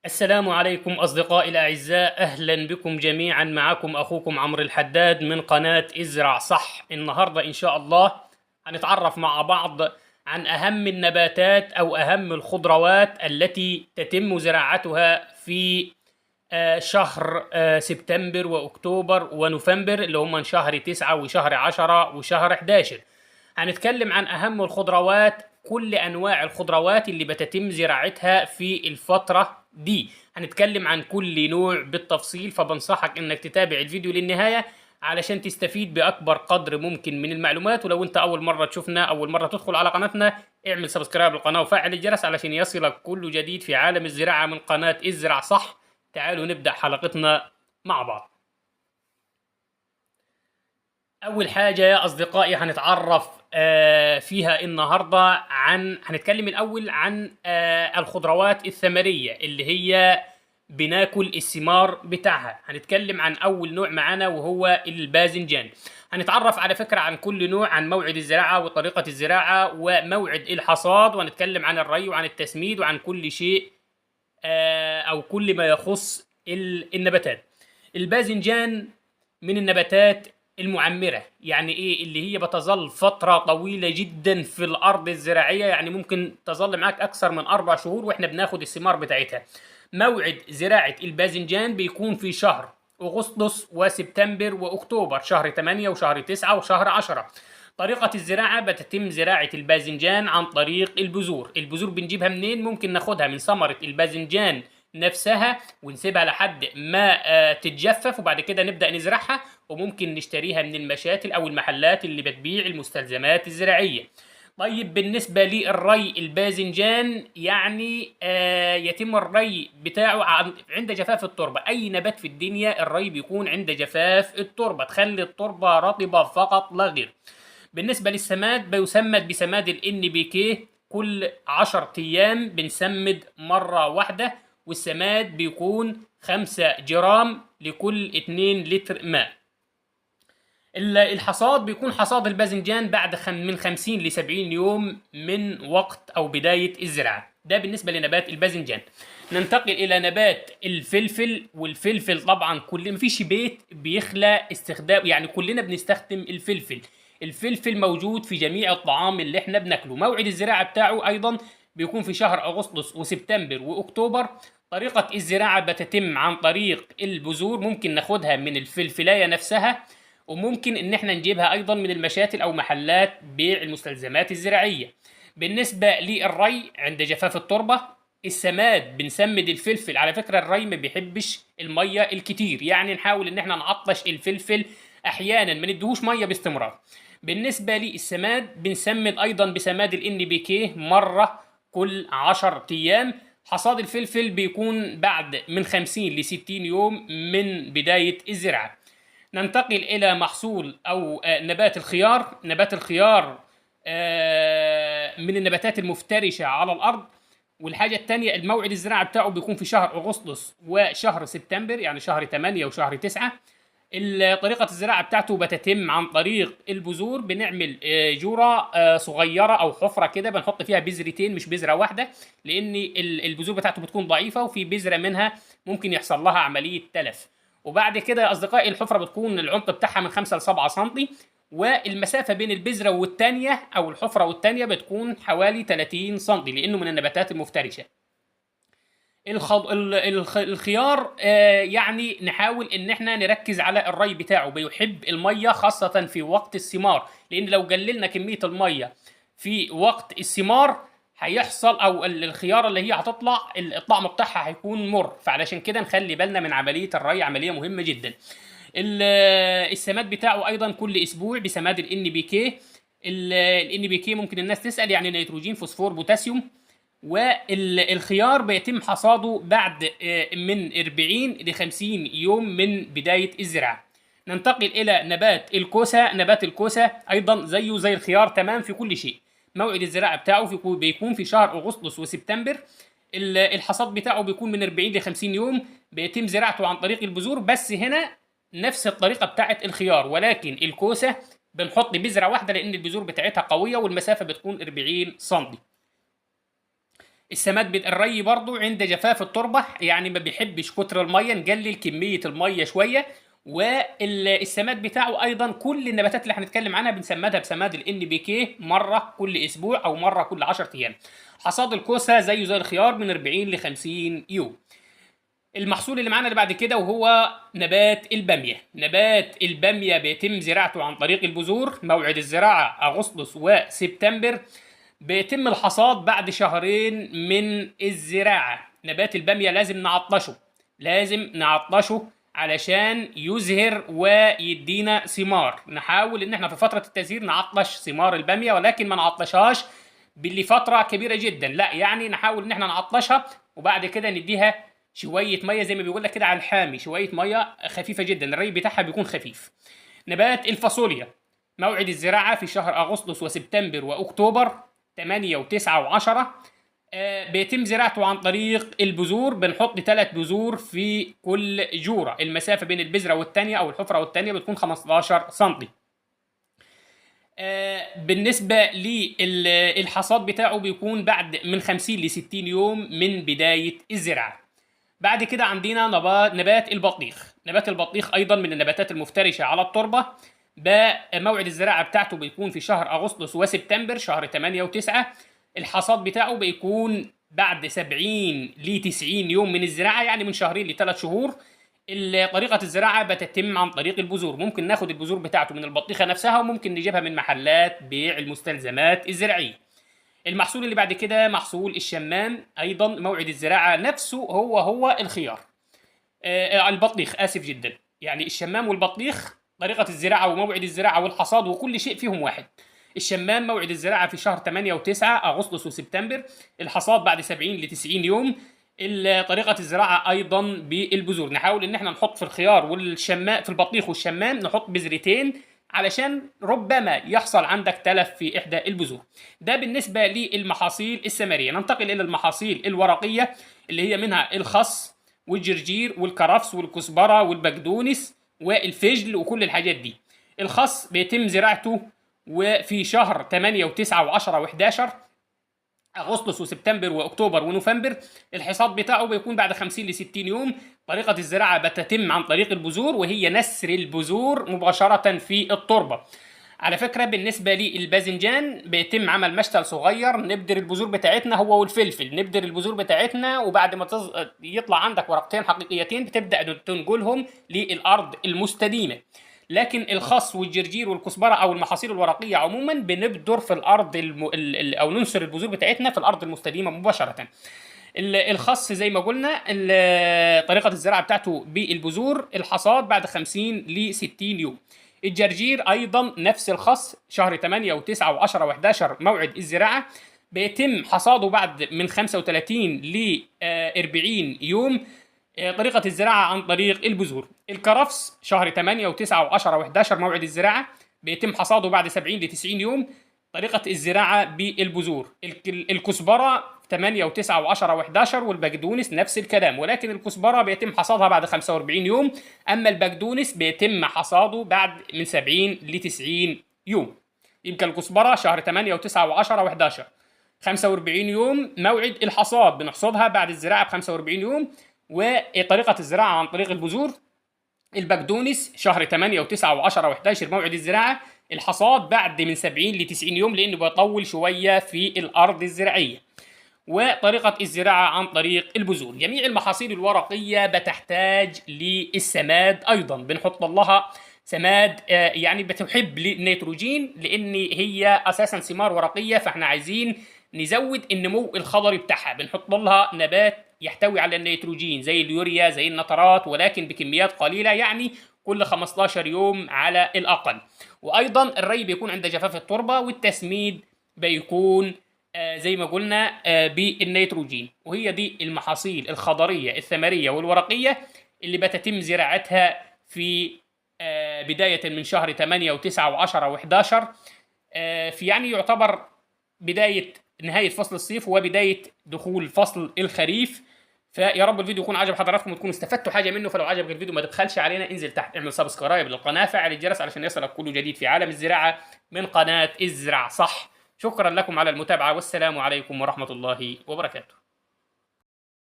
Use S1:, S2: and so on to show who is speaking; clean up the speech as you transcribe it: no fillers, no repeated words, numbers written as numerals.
S1: السلام عليكم أصدقائي الأعزاء، أهلا بكم جميعا. معكم أخوكم عمرو الحداد من قناة ازرع صح. النهاردة إن شاء الله هنتعرف مع بعض عن أهم النباتات أو أهم الخضروات التي تتم زراعتها في شهر سبتمبر وأكتوبر ونوفمبر، اللي هم شهر 9 وشهر 10 وشهر 11. هنتكلم عن أهم الخضروات، كل أنواع الخضروات اللي بتتم زراعتها في الفترة دي. هنتكلم عن كل نوع بالتفصيل، فبنصحك انك تتابع الفيديو للنهاية علشان تستفيد بأكبر قدر ممكن من المعلومات. ولو انت أول مرة تشوفنا، أول مرة تدخل على قناتنا، اعمل subscribe للقناة وفعل الجرس علشان يصلك كل جديد في عالم الزراعة من قناة ازرع صح. تعالوا نبدأ حلقتنا مع بعض. أول حاجة يا أصدقائي هنتعرف فيها النهاردة هنتكلم الأول عن الخضروات الثمرية اللي هي بناكل الثمار بتاعها. هنتكلم عن أول نوع معانا وهو الباذنجان. هنتعرف على فكرة عن كل نوع، عن موعد الزراعة وطريقة الزراعة وموعد الحصاد، وهنتكلم عن الري وعن التسميد وعن كل شيء أو كل ما يخص النباتات. الباذنجان من النباتات المعمرة، يعني ايه؟ اللي هي بتظل فترة طويلة جدا في الارض الزراعية، يعني ممكن تظل معاك اكثر من 4 شهور واحنا بناخد الثمار بتاعتها. موعد زراعة الباذنجان بيكون في شهر اغسطس وسبتمبر واكتوبر، شهر 8 وشهر 9 وشهر 10. طريقة الزراعة بتتم زراعة الباذنجان عن طريق البذور. البذور بنجيبها منين؟ ممكن ناخدها من ثمرة الباذنجان نفسها ونسيبها لحد ما تتجفف وبعد كده نبدأ نزرعها، وممكن نشتريها من المشاتل أو المحلات اللي بتبيع المستلزمات الزراعية. طيب بالنسبة للري، الباذنجان يعني يتم الري بتاعه عند جفاف التربة. أي نبات في الدنيا الري بيكون عند جفاف التربة، تخلي التربة رطبة فقط لا غير. بالنسبة للسماد بيسمد بسماد ال NPK، كل 10 أيام بنسمد مرة واحدة، والسماد بيكون 5 جرام لكل 2 لتر ماء. الحصاد بيكون حصاد الباذنجان بعد من 50 ل 70 يوم من وقت أو بداية الزراعة. ده بالنسبة لنبات الباذنجان. ننتقل إلى نبات الفلفل. والفلفل طبعا كل مفيش بيت بيخلى استخدام، يعني كلنا بنستخدم الفلفل. الفلفل موجود في جميع الطعام اللي احنا بناكله. موعد الزراعة بتاعه أيضا بيكون في شهر أغسطس وسبتمبر وأكتوبر. طريقة الزراعة بتتم عن طريق البذور، ممكن ناخدها من الفلفلاية نفسها، وممكن ان احنا نجيبها ايضا من المشاتل او محلات بيع المستلزمات الزراعية. بالنسبة للري عند جفاف التربة، السماد بنسمد الفلفل. على فكرة الري ما بيحبش المية الكتير، يعني نحاول ان احنا نعطش الفلفل احيانا، ما نديهوش مية باستمرار. بالنسبة للسماد بنسمد ايضا بسماد ال NPK مرة كل 10 ايام. حصاد الفلفل بيكون بعد من 50 ل 60 يوم من بداية الزراعة. ننتقل إلى محصول أو نبات الخيار. نبات الخيار من النباتات المفترشة على الأرض. والحاجة الثانية الموعد الزراعة بتاعه بيكون في شهر أغسطس وشهر سبتمبر، يعني شهر 8 وشهر 9. طريقة الزراعة بتاعته بتتم عن طريق البذور. بنعمل جورة صغيرة أو حفرة كده، بنحط فيها بذرتين مش بذرة واحدة، لأن البذور بتاعته بتكون ضعيفة وفي بذرة منها ممكن يحصل لها عملية تلف. وبعد كده يا أصدقائي الحفرة بتكون العمق بتاعها من 5 ل 7 سم، والمسافة بين البذرة والتانية أو الحفرة والتانية بتكون حوالي 30 سم، لأنه من النباتات المفترشة. الخيار يعني نحاول ان احنا نركز على الري بتاعه، بيحب المية خاصة في وقت الثمار، لان لو قللنا كمية المية في وقت الثمار هيحصل او الخيارة اللي هي هتطلع الطعم بتاعها هيكون مر، فعلشان كده نخلي بالنا من عملية الري، عملية مهمة جدا. السماد بتاعه ايضا كل اسبوع بسماد ال NPK. ال NPK ممكن الناس تسأل يعني نيتروجين فوسفور بوتاسيوم. والخيار بيتم حصاده بعد من 40 ل 50 يوم من بداية الزراعة. ننتقل إلى نبات الكوسة. نبات الكوسة أيضا زيه زي الخيار تمام في كل شيء. موعد الزراعة بتاعه بيكون في شهر أغسطس وسبتمبر. الحصاد بتاعه بيكون من 40 ل 50 يوم. بيتم زراعته عن طريق البذور، بس هنا نفس الطريقة بتاعت الخيار، ولكن الكوسة بنحط بذرة واحدة لأن البذور بتاعتها قوية والمسافة بتكون 40 سم. السماد الري برضو عند جفاف التربة، يعني ما بيحبش كتر المية، نقلل كمية المية شوية. والسماد بتاعه ايضا كل النباتات اللي هنتكلم عنها بنسمدها بسماد ال NPK مرة كل اسبوع او مرة كل 10 ايام. حصاد الكوسه زيه زي الخيار من 40 ل 50 يوم. المحصول اللي معانا اللي بعد كده وهو نبات الباميه. نبات الباميه بيتم زراعته عن طريق البذور، موعد الزراعة اغسطس وسبتمبر، بيتم الحصاد بعد شهرين من الزراعة. نبات الباميه لازم نعطشه، لازم نعطشه علشان يزهر ويدينا ثمار. نحاول ان احنا في فترة التزهير نعطش ثمار الباميه، ولكن ما نعطشهاش لفترة كبيرة جدا، لا يعني نحاول ان احنا نعطشها وبعد كده نديها شوية مية زي ما بيقول لك كده على الحامي، شوية مية خفيفة جدا، الري بتاعها بيكون خفيف. نبات الفاصوليا موعد الزراعة في شهر اغسطس وسبتمبر واكتوبر 8 و9 و10، بيتم زراعته عن طريق البذور، بنحط 3 بذور في كل جوره، المسافة بين البذرة والثانية او الحفرة والثانية بتكون 15 سم. بالنسبة للحصاد بتاعه بيكون بعد من 50 ل 60 يوم من بداية الزراعة. بعد كده عندنا نبات البطيخ. نبات البطيخ ايضا من النباتات المفترشه على التربة، موعد الزراعة بتاعته بيكون في شهر اغسطس وسبتمبر، شهر 8 و9. الحصاد بتاعه بيكون بعد 70 ل 90 يوم من الزراعة، يعني من شهرين لثلاث شهور. طريقه الزراعة بتتم عن طريق البذور، ممكن ناخد البذور بتاعته من البطيخه نفسها، وممكن نجيبها من محلات بيع المستلزمات الزراعية. المحصول اللي بعد كده محصول الشمام، ايضا موعد الزراعة نفسه هو الخيار، البطيخ اسف جدا، يعني الشمام والبطيخ طريقه الزراعة وموعد الزراعة والحصاد وكل شيء فيهم واحد. الشمام موعد الزراعة في شهر 8 و9 اغسطس وسبتمبر، الحصاد بعد 70 ل 90 يوم. طريقه الزراعة ايضا بالبذور، نحاول ان احنا نحط في الخيار والشمام، في البطيخ والشمام نحط بذرتين علشان ربما يحصل عندك تلف في احدى البذور. ده بالنسبة للمحاصيل الثمريه. ننتقل الى المحاصيل الورقية اللي هي منها الخس والجرجير والكرفس والكزبره والبقدونس والفجل وكل الحاجات دي. الخس بيتم زراعته وفي شهر 8 و9 و10 و11 اغسطس وسبتمبر واكتوبر ونوفمبر. الحصاد بتاعه بيكون بعد 50 ل 60 يوم. طريقه الزراعة بتتم عن طريق البذور، وهي نسر البذور مباشرة في التربة. على فكرة بالنسبة للباذنجان بيتم عمل مشتل صغير، نبدر البذور بتاعتنا هو والفلفل، نبدر البذور بتاعتنا وبعد ما يطلع عندك ورقتين حقيقيتين بتبدا تنقلهم للارض المستديمه. لكن الخس والجرجير والكزبره او المحاصيل الورقية عموما بنبذر في الارض او ننثر البذور بتاعتنا في الارض المستديمه مباشرة. الخس زي ما قلنا طريقه الزراعة بتاعته بالبذور، الحصاد بعد 50 ل 60 يوم. الجرجير ايضا نفس الخس، شهر 8 و9 و10 و11 موعد الزراعة، بيتم حصاده بعد من 35 ل 40 يوم. طريقة الزراعة عن طريق البذور. الكرفس شهر 8 و9 و10 و11 موعد الزراعة، بيتم حصاده بعد 70 ل 90 يوم. طريقة الزراعة بالبذور. الكزبرة 8 و9 و10 و11 والبقدونس نفس الكلام، ولكن الكزبرة بيتم حصادها بعد 45 يوم، أما البقدونس بيتم حصاده بعد من 70 ل 90 يوم. يبقى الكزبرة شهر 8 و9 و10 و11 45 يوم موعد الحصاد، بنحصدها بعد الزراعة ب 45 يوم، وطريقة الزراعة عن طريق البذور. البقدونس شهر 8 و9 و10 و11 موعد الزراعة، الحصاد بعد من 70 ل 90 يوم لأنه بيطول شوية في الأرض الزراعية، وطريقة الزراعة عن طريق البذور. جميع المحاصيل الورقية بتحتاج للسماد أيضا، بنحط لها سماد، يعني بتحب النيتروجين لأن هي أساسا ثمار ورقية، فاحنا عايزين نزود النمو الخضري بتاعها، بنحط لها نبات يحتوي على النيتروجين زي اليوريا زي النترات، ولكن بكميات قليلة، يعني كل 15 يوم على الأقل. وأيضا الري بيكون عند جفاف التربة، والتسميد بيكون زي ما قلنا بالنيتروجين. وهي دي المحاصيل الخضرية الثمرية والورقية اللي بتتم زراعتها في بداية من شهر 8 و9 و10 و11، في يعني يعتبر بداية نهاية فصل الصيف وبداية دخول فصل الخريف. فيا رب الفيديو يكون عجب حضراتكم وتكونوا استفدتوا حاجة منه. فلو عجبك الفيديو ما تبخلش علينا، انزل تحت اعمل subscribe للقناة، فعل الجرس علشان يصلك كل جديد في عالم الزراعة من قناة ازرع صح. شكرا لكم على المتابعة، والسلام عليكم ورحمة الله وبركاته.